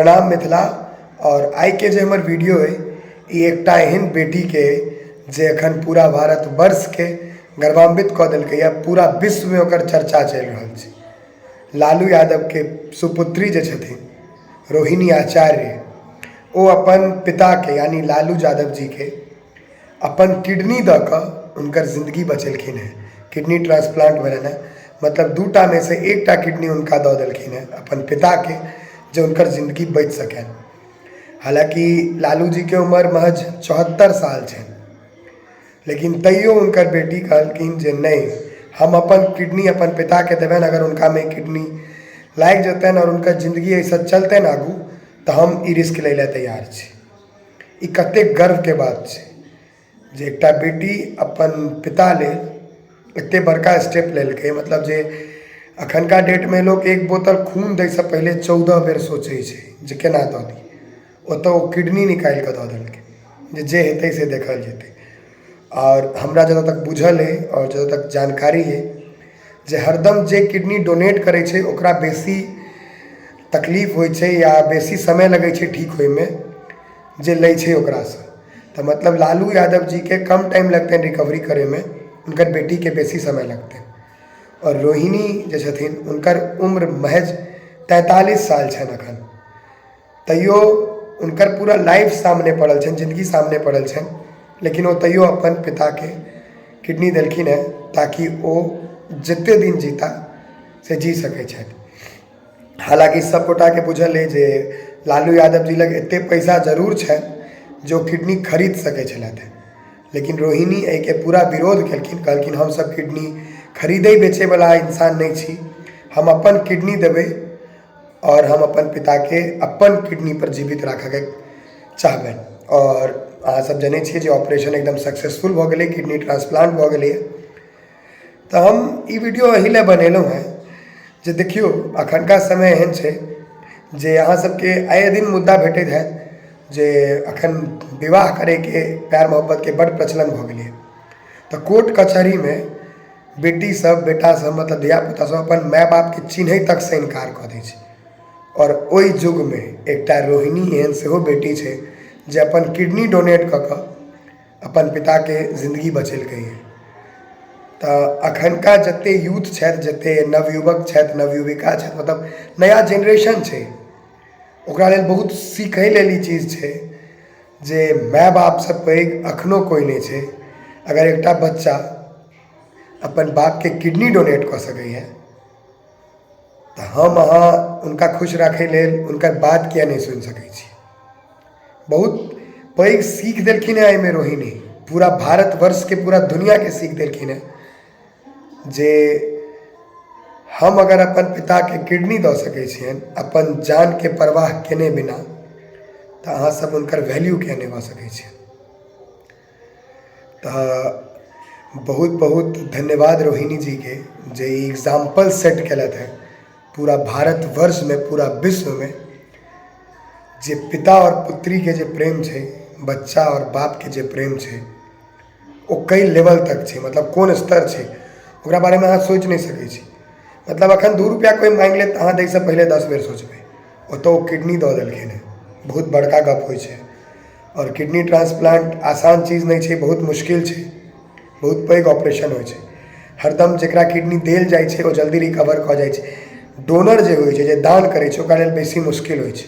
प्रणाम मिथिला। आओर आइके जे हमर वीडियो अइ ई एकटा एहन बेटीके अइ जे एखन पूरा भारतवर्षके गर्वान्वित कऽ देलकैए, पूरा विश्वमे ओकर चर्चा चलि रहल छै। लालू यादवके सुपुत्री जे छथिन रोहिणी आचार्य, ओ अपन पिताके यानि लालू यादव जीके अपन किडनी दऽ कऽ हुनकर जिन्दगी बचेलखिन हेँ। किडनी ट्रांसप्लांट भेलनि हेँ, मतलब दूटामे सँ एकटा किडनी हुनका दऽ देलखिन हेँ अपन पिताके, जे हुनकर जिन्दगी बचि सकनि। हालाँकि लालू जीके उमर महज 74 साल छनि, लेकिन तैयो हुनकर बेटी कहलखिन जे नहि, हम अपन किडनी अपन पिताके देबनि, अगर हुनकामे किडनी लागि जेतनि आओर हुनकर जिन्दगी एहिसँ चलतनि आगू तऽ हम ई रिस्क लै लए तैयार छी। ई कतेक गर्वके बात छै जे एकटा बेटी अपन पिता लेल एतेक बड़का स्टेप लेलकै। मतलब जे एखनका डेटमे लोक एक बोतल खून दैसँ पहिले 14 बेर सोचै छै जे केना दऽ दी, ओतऽ ओ किडनी निकालि कऽ दऽ देलकै जे जे हेतै से देखल जेतै। आओर हमरा जतऽ तक बुझल अइ आओर जतऽ तक जानकारी अइ जे हरदम जे किडनी डोनेट करै छै ओकरा बेसी तकलीफ होइ छै या बेसी समय लगै छै ठीक होइमे जे लै छै ओकरासँ। तऽ मतलब लालू यादव जीके कम टाइम लगतनि रिकवरी करैमे, हुनकर बेटीके बेसी समय लगतनि। आओर रोहिणी जे छथिन हुनकर उम्र महज 43 साल छनि एखन, तैयो हुनकर पूरा लाइफ सामने पड़ल छनि, जिन्दगी सामने पड़ल छनि, लेकिन ओ तैयो अपन पिताके किडनी देलखिन हेँ ताकि ओ जतेक दिन जीता से जी सकै छथि। हालाँकि सब गोटाके बुझल अइ जे लालू यादव जी लग एतेक पैसा जरूर छनि जे ओ किडनी खरीद सकै छलथि हेँ, लेकिन रोहिणी एहिके पूरा विरोध केलखिन, कहलखिन हमसब किडनी खरीदै बेचैवला इंसान नहि छी, हम अपन किडनी देबै आओर हम अपन पिताके अपन किडनीपर जीवित राखऽके चाहबनि। आओर अहाँसब जनै छियै जे ऑपरेशन एकदम सक्सेसफुल भऽ गेलै, किडनी ट्रांसप्लांट भऽ गेलैए। तऽ हम ई वीडियो एहि लए बनेलहुँ हेँ जे देखियौ एखनका समय एहन छै जे अहाँ सबके आए दिन मुद्दा भेटैत हैत जे एखन विवाह करैके प्यार मोहब्बतके बड्ड प्रचलन भऽ गेलैए। तऽ कोर्ट कचहरीमे बेटी सब बेटा सब मतलब धियापुता सब अपन माय बापके चिन्है तकसँ इनकार कऽ दै छै। आओर ओहि युगमे एकटा रोहिणी एहन सेहो बेटी छै जे अपन किडनी डोनेट कऽ कऽ अपन पिताके जिन्दगी बचेलकैए। तऽ अखनका जतेक यूथ छथि, जतेक नवयुवक छथि, नवयुविका छथि, मतलब नया जेनरेशन छै, ओकरा लेल बहुत सीखै लेल ई चीज छै जे माय बापसँ पैघ एखनो कोइ नहि छै। अगर एकटा बच्चा अपन बापके किडनी डोनेट कऽ सकैए तऽ हम अहाँ हुनका खुश राखै लेल हुनकर बात किए नहि सुनि सकै छी। बहुत पैघ सीख देलखिन हेँ एहिमे रोहिणी, पूरा भारतवर्षके पूरा दुनिआँके सीख देलखिन हेँ जे हम अगर अपन पिताके किडनी दऽ सकै छियनि अपन जानके परवाह केने बिना, तऽ अहाँसभ हुनकर वैल्यू किए नहि कऽ सकै छियनि। तऽ बहुत बहुत धन्यवाद रोहिणी जीके जे ई एग्जाम्पल सेट केलथि हेँ पूरा भारतवर्षमे, पूरा विश्वमे, जे पिता आओर पुत्रीके जे प्रेम छै, बच्चा आओर बापके जे प्रेम छै, ओ कई लेवल तक छै, मतलब कोन स्तर छै ओकरा बारेमे अहाँ सोचि नहि सकै छी। मतलब एखन 2 रुपैआ कोइ माँगि लेत तऽ अहाँ दैसँ पहिले 10 बेर सोचबै, ओतऽ ओ किडनी दऽ देलखिन हेँ। बहुत बड़का गप होइ छै आओर किडनी ट्रांसप्लांट आसान चीज नहि छै, बहुत मुश्किल छै, बहुत पैघ ऑपरेशन होइ छै। हरदम जकरा किडनी देल जाइ छै ओ जल्दी रिकवर कऽ जाइ छै, डोनर जे होइ छै जे दान करै छै ओकरा लेल बेसी मुश्किल होइ छै।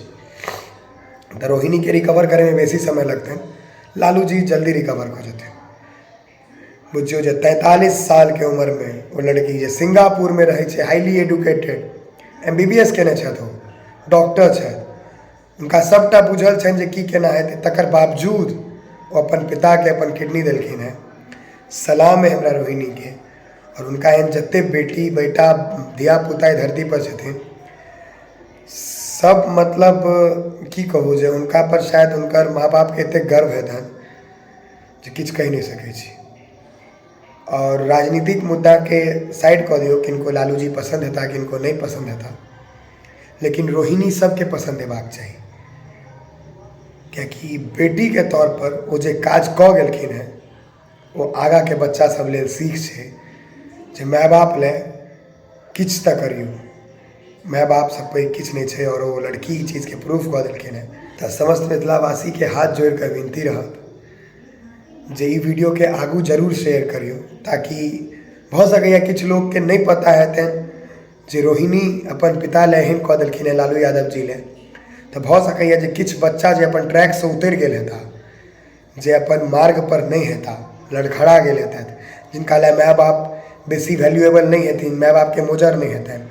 तऽ रोहिणीके रिकवर करैमे बेसी समय लगतनि, लालू जी जल्दी रिकवर कऽ जेथिन। बुझियौ जे 43 सालके उमरमे ओ लड़की जे सिंगापुरमे रहै छै, highly educated, MBBS केने छथि, ओ डॉक्टर छथि, हुनका सभटा बुझल छनि जे की केना हेतै, तकर बावजूद ओ अपन पिताके अपन किडनी देलखिन हेँ। सलाम अइ हमरा रोहिणीके आओर हुनका एहन जतेक बेटी बेटा धियापुता एहि धरतीपर छथिन सब, मतलब की कहू जे हुनकापर शायद हुनकर माँ बापके एतेक गर्व हेतनि जे किछु कहि नहि सकै छी। आओर राजनीतिक मुद्दाके साइड कऽ दियौ, किनको लालू जी पसन्द हेता किनको नहि पसन्द हेता, लेकिन रोहिणी सबके पसन्द हेबाक चाही, किएकि बेटीके तौरपर ओ जे काज कऽ गेलखिन हेँ ओ आगाँके बच्चा सब लेल सीख छै जे माय बाप लए किछु तऽ करियौ। माय बापसँ पैघ किछु नहि छै आओर ओ लड़की ई चीजके प्रूफ कऽ देलखिन हेँ। तऽ समस्त मिथिलावासीके हाथ जोड़ि कऽ विनती रहत जे ई वीडियोके आगू जरूर शेयर करियौ, ताकि भऽ सकैए किछु लोकके नहि पता हेतनि जे रोहिणी अपन पिता लए एहन कऽ देलखिन हेँ, लालू यादव जी लए। तऽ भऽ सकैए जे किछु बच्चा जे अपन ट्रैकसँ उतरि गेल हेता, जे अपन मार्गपर नहि हेता, लड़खड़ा गेल हेतथि, जिनका लए माय बाप बेसी वैल्यूएबल नहि हेथिन, माय बापके मोजर नहि हेतनि,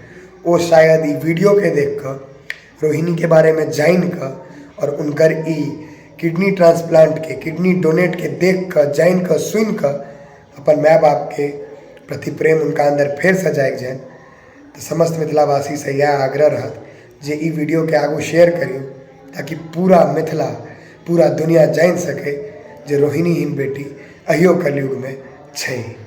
ओ शायद ई वीडियोके देखि कऽ, रोहिणीके बारेमे जानि कऽ आओर हुनकर ई किडनी ट्रांसप्लांटके, किडनी डोनेटके देखि कऽ, जानि कऽ, सुनि कऽ अपन माय बापके प्रति प्रेम हुनका अन्दर फेरसँ जागि जानि। तऽ समस्त मिथिलावासीसँ इएह आग्रह रहत जे ई वीडियोके आगू शेयर करियौ, ताकि पूरा मिथिला, पूरा दुनिया जानि सकै जे रोहिणी एहन बेटी अहियो कलयुगमे छै।